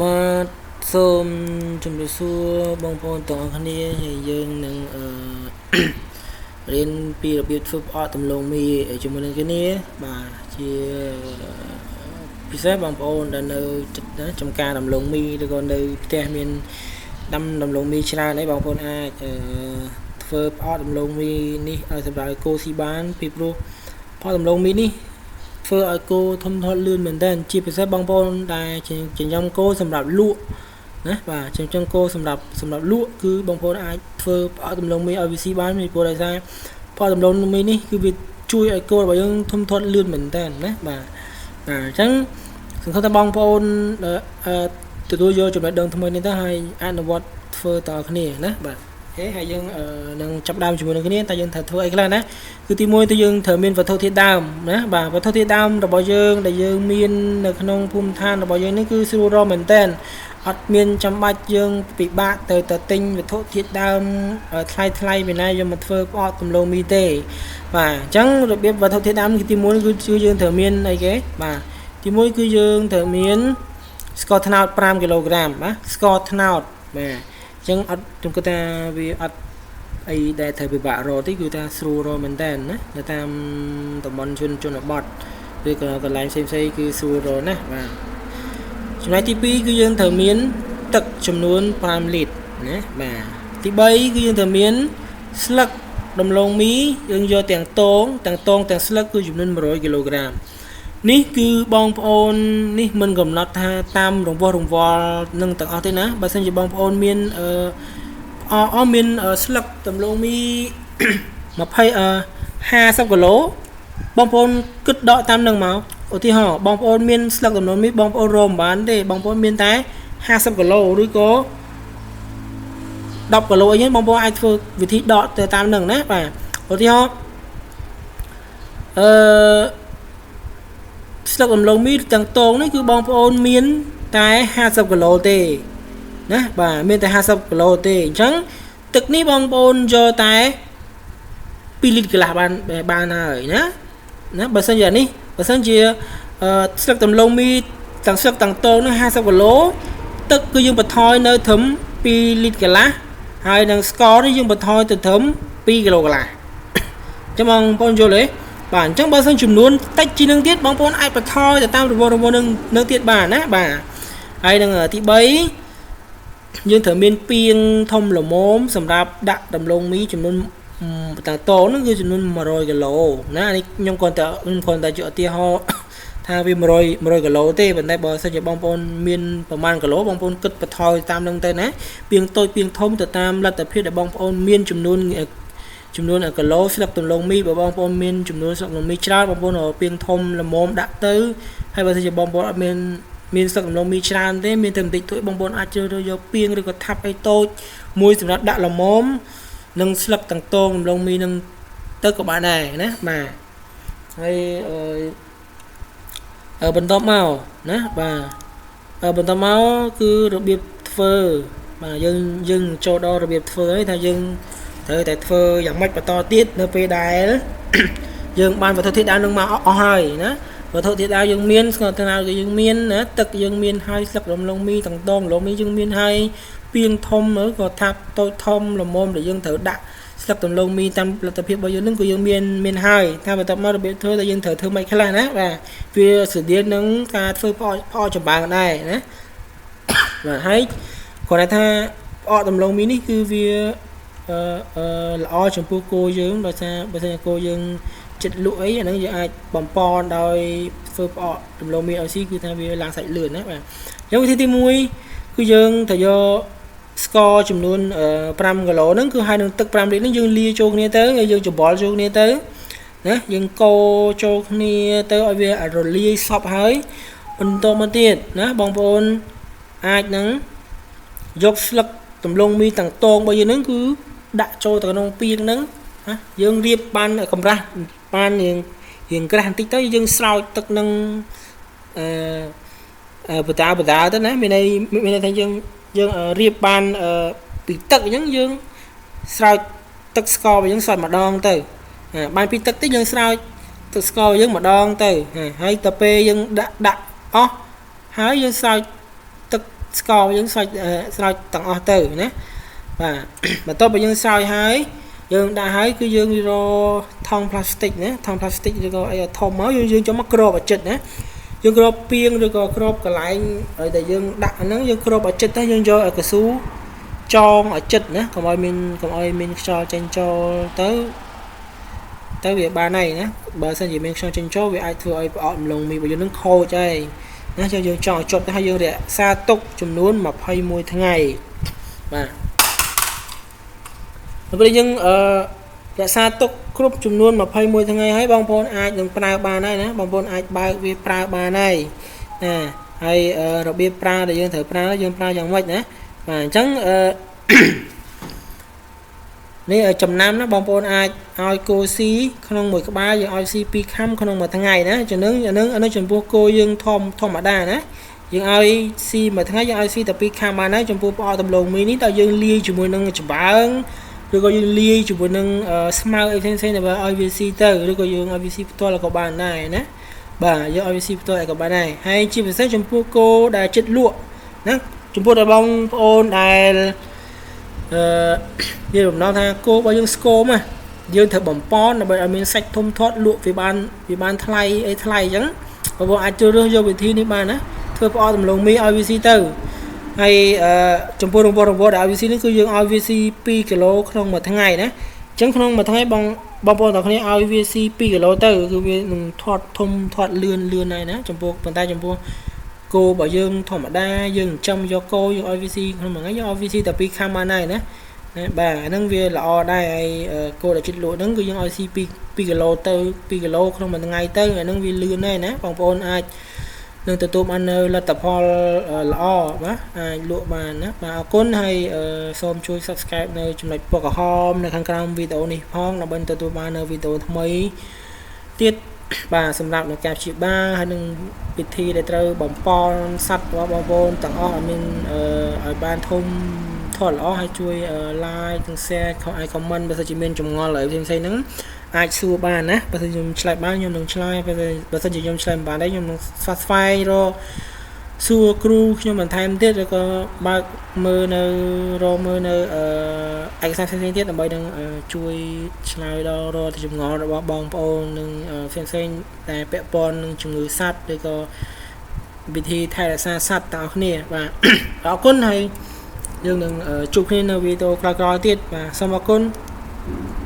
បាទសូមជម្រាបសួរបងប្អូនទាំងអស់គ្នាហើយយើងនឹងអឺ រៀនពីរបៀបធ្វើផ្អកដំឡូងមីជាមួយនឹងគ្នាបាទជាពិសេសបងប្អូនដែលនៅចំការដំឡូងមីឬក៏នៅផ្ទះមានដាំដំឡូងមីច្រើនអីបងប្អូនអាចធ្វើផ្អកដំឡូងមីនេះឲ្យសម្រាប់គោស៊ីបានពីព្រោះផ្អកដំឡូងមីនេះធ្វើឲ្យគោធំធាត់លឿនមែនទែនជាពិសេសបងប្អូនដែលចិញ្ចឹមគោសម្រាប់លក់ណាបាទចិញ្ចឹមគោសម្រាប់លក់គឺបងប្អូនអាចធ្វើផ្អកដំឡូងមីឲ្យវាស៊ីបានពីព្រោះដោយសារផ្អកដំឡូងមីនេះគឺវាជួយឲ្យគោរបស់យើងធំធាត់លឿនមែនទែនណាបាទបាទអញ្ចឹងសង្ឃឹមថាបងប្អូនទទួលយកចំណេះដឹងថ្មីនេះទៅហើយអនុវត្តធ្វើតគ្នាណាបាទអូខេហើយយើងនឹងចាប់ដើមជាមួយនឹងគ្នាតើយើងត្រូវធ្វើអីខ្លះណាគឺទី1ទៅយើងត្រូវមានវត្ថុធាតុដើមណាបាទវត្ថុធាតុដើមរបស់យើងដែលយើងមាននៅក្នុងភូមិឋានរបស់យើងនេះគឺស្រួលរកមែនតើអត់មានចាំបាច់យើងពិបាកទៅទិញវត្ថុធាតុដើមថ្លៃថ្លៃពីណាយកមកធ្វើផ្អកដំឡូងមីទេបាទអញ្ចឹងរបៀបវត្ថុធាតុដើមគឺទី1គឺយើងត្រូវមានអីគេបាទទី1គឺយើងត្រូវមានស្ករត្នោត5គីឡូក្រាមបាទស្ករត្នោតបាទអញ្ចឹងអត់ខ្ញុំគិតថាវាអត់អីដែលត្រូវពិបាករកទេគឺថាស្រួលរកមែនតើណានៅតាមតំបន់ជនបទឬក៏កន្លែងផ្សេងៗគឺស្រួលរកណាបាទចំណែកទី2គឺយើងត្រូវមានទឹកចំនួន5លីត្រណាបាទទី3គឺយើងត្រូវមានស្លឹកដំឡូងមីយើងយកទាំងតងទាំងស្លឹកគឺចំនួន100គីឡូក្រាមនេះគឺបងប្អូននេះមិនកំណត់ថាតាមរង្វាស់រង្វាល់នឹងទាំងអស់ទេណាបើសិនជាបងប្អូនមានមានស្លឹកដំឡូងមី20 50គីឡូបងប្អូនគិតដកតាមនឹងមកឧទាហរណ៍បងប្អូនមានស្លឹកដំឡូងមីបងប្អូនរកមិនបានទេបងប្អូនមានតែ50គីឡូឬក៏10គីឡូអីហ្នឹងបងប្អូនអាចធ្វើវិធីដកទៅតាមនឹងណាបាទឧទាហរណ៍អឺស្លឹកដំឡូងមីទាំងតងនេះគឺបងប្អូនមានតែ50គីឡូទេណាបាទមានតែ50គីឡូទេអញ្ចឹងទឹកនេះបងប្អូនយកតែ2លីត្រកន្លះបានហើយណាណាបើសិនជានេះបើសិនជាស្លឹកដំឡូងមីទាំងស្លឹកទាំងតងនឹង50គីឡូទឹកគឺយើងបន្ថយនៅត្រឹម2លីត្រកន្លះហើយនឹងស្ករនេះយើងបន្ថយទៅត្រឹម2គីឡូកន្លះអញ្ចឹងបងប្អូនយល់ទេបាទអញ្ចឹងបើសិនចំនួនតិចជាងនឹងទៀតបងប្អូនអាចបន្ថយទៅតាមរង្វាន់នឹងទៀតបានណាបាទហើយនឹងទី3យើងត្រូវមានពាងធំល្មមសម្រាប់ដាក់ដំឡូងមីចំនួនតាតងហ្នឹងគឺចំនួន100គីឡូណានេះខ្ញុំគ្រាន់តែជាឧទាហរណ៍ថាវា100គីឡូទេប៉ុន្តែបើសិនជាបងប្អូនមានប្រមាណគីឡូបងប្អូនគិតបន្ថយតាមនឹងទៅណាពាងតូចពាងធំទៅតាមលទ្ធភាពដែលបងប្អូនមានចំនួនគីឡូស្លឹកដំឡូងមីបើបងប្អូនមានចំនួនស្លឹកដំឡូងមីច្រើនបងប្អូនពាងធំល្មមដាក់ទៅហើយបើសិនជាបងប្អូនអត់មានស្លឹកដំឡូងមីច្រើនទេមានតែបន្តិចតួចបងប្អូនអាចជ្រើសរើសយកពាងឬក៏ថាប់អីតូចមួយសម្រាប់ដាក់ល្មមនិងស្លឹកទាំងតងដំឡូងមីនឹងទៅក៏បានដែរណាបាទហើយបន្តមកណាបាទបន្តមកគឺរបៀបធ្វើបាទយើងចូលដល់របៀបធ្វើហើយថាយើងត្រូវតែធ្វើយ៉ាងម៉េចបន្តទៀតនៅពេលដែលយើងបានវត្ថុធាតុដើមនឹងមកអស់ហើយណាវត្ថុធាតុដើមយើងមានស្ករត្នោតគឺយើងមានណាទឹកយើងមានហើយស្លឹកដំឡូងមីទាំងតងដំឡូងមីយើងមានហើយពាងធំឬក៏ថាប់តូចធំល្មមដែលយើងត្រូវដាក់ស្លឹកដំឡូងមីតាមលទ្ធភាពរបស់យើងនឹងគឺយើងមានហើយថាបន្ទាប់មករបៀបធ្វើដែលយើងត្រូវធ្វើមិនខ្លះណាបាទវាស្តៀងនឹងការធ្វើផ្អកចម្បាំងដែរណាបាទហើយគ្រាន់តែថាផ្អកដំឡូងមីនេះគឺវាល្អចំពោះគោយើងដោយសារបើសិនជាគោយើងចិត្តលក់អីអាហ្នឹងយើងអាចបំពន់ដោយធ្វើផ្អកដំឡូងមីឲ្យស៊ីគឺថាវាឡើងសាច់លឿនណាបាទអញ្ចឹងវិធីទី1គឺយើងត្រូវយកស្ករចំនួន5គីឡូហ្នឹងគឺហើយនឹងទឹក5លីត្រហ្នឹងយើងលាយចូលគ្នាទៅហើយយើងច្របល់ចូលគ្នាទៅណាយើងកូរចូលគ្នាទៅឲ្យវារលាយសព្វហើយបន្តមកទៀតណាបងប្អូនអាចនឹងយកស្លឹកដំឡូងមីទាំងតងរបស់យើងហ្នឹងគឺដាក់ចូលទៅក្នុងពាងហ្នឹងណាយើងរៀបបានកម្រាស់បានរៀងក្រាស់បន្តិចទៅយើងស្រោចទឹកនឹងអឺបដាទៅណាមានន័យថាយើងរៀបបានពីទឹកអញ្ចឹងយើងស្រោចទឹកស្កររបស់យើងស្រោចម្ដងទៅបានពីទឹកតិចយើងស្រោចទឹកស្ករយើងម្ដងទៅហើយទៅពេលយើងដាក់អស់ហើយយើងស្រោចទឹក ស្ករយើងស្រោចស្រោចទាំងអស់ទៅណាបាទបន្ទាប់ពីយើងស្រោចហើយយើងដាក់ហើយគឺយើងរកថង់ផ្លាស្ទិកណាថង់ផ្លាស្ទិកឬក៏អីធំមកយើងចូលមកគ្របឲ្យជិតណាយើងគ្របពីងឬក៏គ្របកន្លែងដែលយើងដាក់ហ្នឹងយើងគ្របឲ្យជិតទៅយើងយកឲ្យកស៊ូចងឲ្យជិតណាកុំឲ្យមានខ្យល់ចេញចូលទៅទៅវាបានហើយណាបើសិនជាមានខ្យល់ចេញចូលវាអាចធ្វើឲ្យផ្អកដំឡូងមីរបស់យើងនឹងខូចហើយណាចឹងយើងចង់ឲ្យជាប់ទៅហើយយើងរក្សាទុកចំនួន21ថ្ងៃបាទពេលយើងរក្សាទុកគ្រប់ចំនួន21ថ្ងៃហើយបងប្អូនអាចនឹងប្រើបានហើយណាបងប្អូនអាចបើកវាប្រើបានហើយណាហើយរបៀបប្រើដែលយើងត្រូវប្រើយើងប្រើយ៉ាងម៉េចណាបាទអញ្ចឹងនេះចំណាំណាបងប្អូនអាចឲ្យគោស៊ីក្នុងមួយក្បាលយើងឲ្យស៊ី2ខាំក្នុងមួយថ្ងៃណាចំណឹងអានឹងចំពោះគោយើងធម្មតាណាយើងឲ្យស៊ីមួយថ្ងៃយើងឲ្យស៊ីតែ2ខាំបានហើយចំពោះផ្អកដំឡូងមីនេះតើយើងលាយជាមួយនឹងច្បើងឬក៏យើងលាយជាមួយនឹងស្មៅអីផ្សេងៗដើម្បីឲ្យវាស៊ីទៅឬក៏យើងឲ្យវាស៊ីផ្ទាល់ក៏បានដែរណាបាទយើងឲ្យវាស៊ីផ្ទាល់ក៏បានដែរហើយជាពិសេសចំពោះគោដែលចិត្តលក់ណាចំពោះដល់បងប្អូនដែលនិយាយបំណងថាគោរបស់យើងស្គមណាយើងត្រូវបំពន់ដើម្បីឲ្យមានសាច់ធំធាត់លក់វាបានថ្លៃអីថ្លៃអញ្ចឹងបងប្អូនអាចជ្រើសរើសយកវិធីនេះបានណាធ្វើផ្អកដំឡូងមីឲ្យវាស៊ីទៅហើយចំពោះរង្វាន់ដែលឲ្យវាស៊ីនេះគឺយើងឲ្យវាស៊ី2គីឡូក្នុងមួយថ្ងៃណាអញ្ចឹងក្នុងមួយថ្ងៃបងប្អូនទាំងគ្នាឲ្យវាស៊ី2គីឡូទៅគឺវានឹងធាត់ធំធាត់លឿនលឿនហើយណាចំពោះប៉ុន្តែចំពោះគោរបស់យើងធម្មតាយើងចិញ្ចឹមយកគោយើងឲ្យវាស៊ីក្នុងមួយថ្ងៃយើងឲ្យវាស៊ីតែ2ខាំបានហើយណាបាទអាហ្នឹងវាល្អដែរហើយគោដែលចិត្តលក់ហ្នឹងគឺយើងឲ្យស៊ី2គីឡូទៅ2គីឡូក្នុងមួយថ្ងៃទៅអាហ្នឹងវាលឿនហើយណាបងប្អូនអាចនឹងទទួលបាននៅលទ្ធផលល្អបាទអាចលក់បានណាបាទអរគុណហើយសូមជួយ Subscribe នៅចំណុចពណ៌ក្រហមនៅខាងក្រោមវីដេអូនេះផងដើម្បីទទួលបាននៅវីដេអូថ្មីទៀតបាទសម្រាប់នឹងការព្យាបាលហើយនឹងពិធីដែលត្រូវបំពន់សត្វរបស់បងប្អូនទាំងអស់ឲ្យមានឲ្យបានធំធាត់ល្អហើយជួយ like និង share ឲ្យ comment បើសិនជាមានចម្ងល់អីផ្សេងៗហ្នឹងអាចសួរបានណាបើសិនខ្ញុំឆ្លើយបានខ្ញុំនឹងឆ្លើយបើសិនជាខ្ញុំឆ្លើយមិនបានទេខ្ញុំនឹងស្វែងរកសួរគ្រូខ្ញុំបន្ថែមទៀតឬក៏បើកមើលនៅរកមើលនៅឯកសារផ្សេងៗទៀតដើម្បីនឹងជួយឆ្លើយដល់រាល់ចម្ងល់របស់បងប្អូននិងផ្សេងៗដែលពាក់ព័ន្ធនឹងជំងឺសត្វឬក៏វិធីថែរក្សាសត្វទាំងអស់គ្នាបាទអរគុណហើយយើងនឹងជួបគ្នានៅវីដេអូក្រោយៗទៀតបាទសូមអរគុណ។